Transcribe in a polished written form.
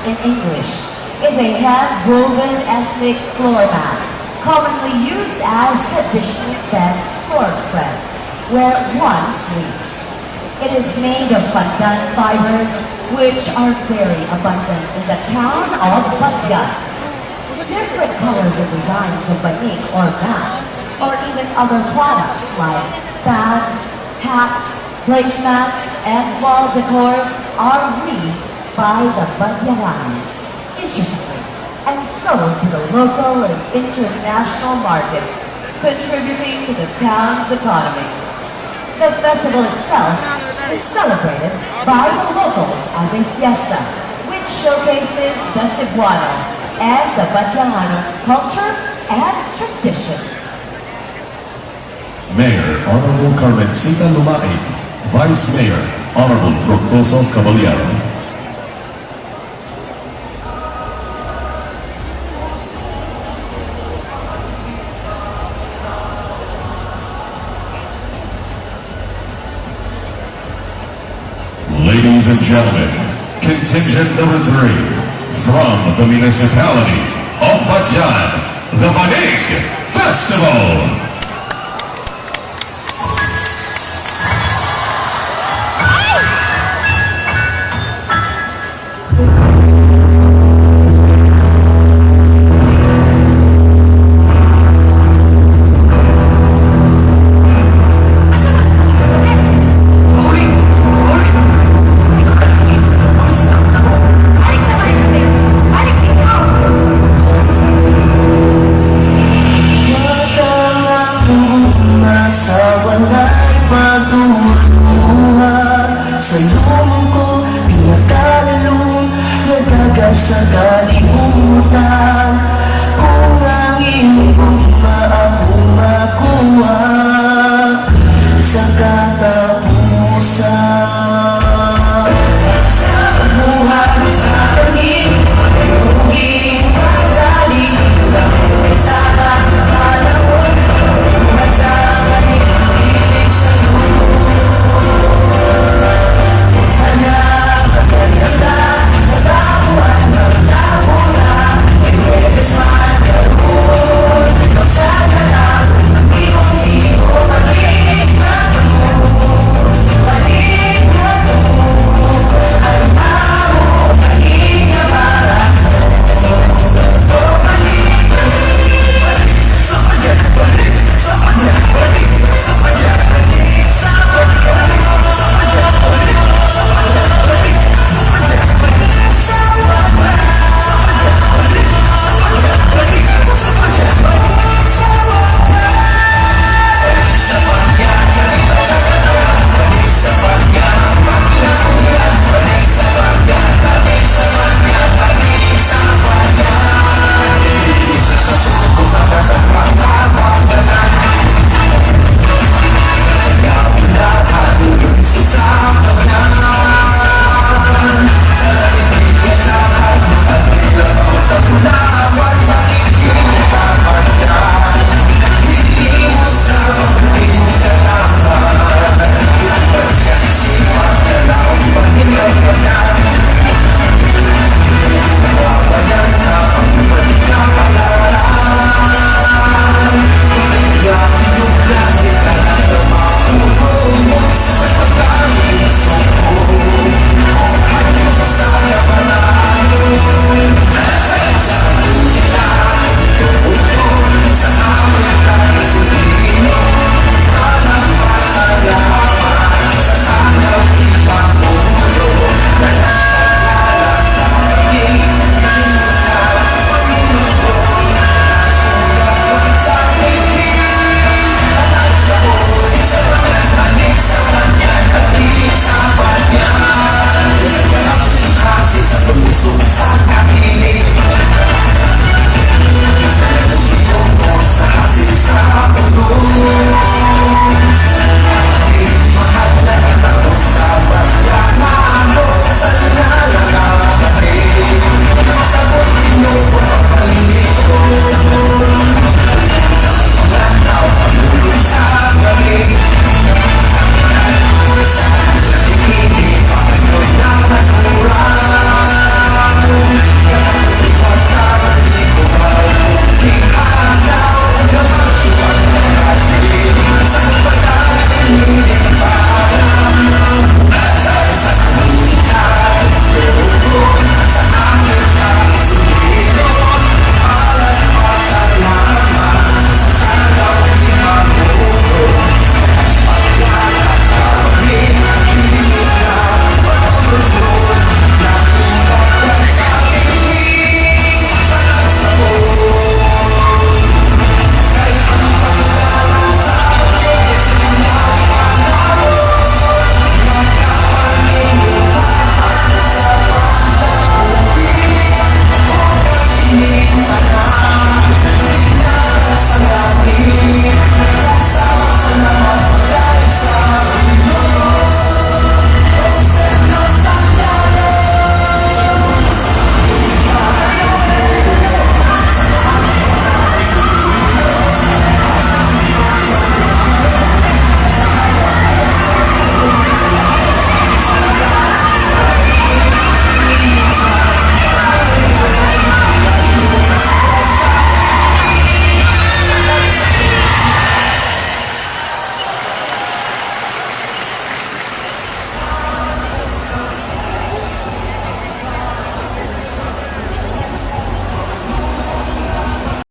in English, is a hand-woven ethnic floor mat, commonly used as traditional bed floor spread, where one sleeps. It is made of pandan fibers, which are very abundant in the town of Batyan. Different colors and designs of batik or mat, or even other products like bags, hats, placemats, and wall decors are weaved by the Batyanans intricately and sold to the local and international market, contributing to the town's economy. The festival itself is celebrated by the locals as a fiesta, which showcases the Cebuano and the Batyanos' culture and tradition. Mayor Honorable Carmencita Lumay, Vice Mayor Honorable Fructuoso Caballero. Ladies and gentlemen, contingent number 3 from the municipality of Batyan, the Banig Festival. Sa kalimutan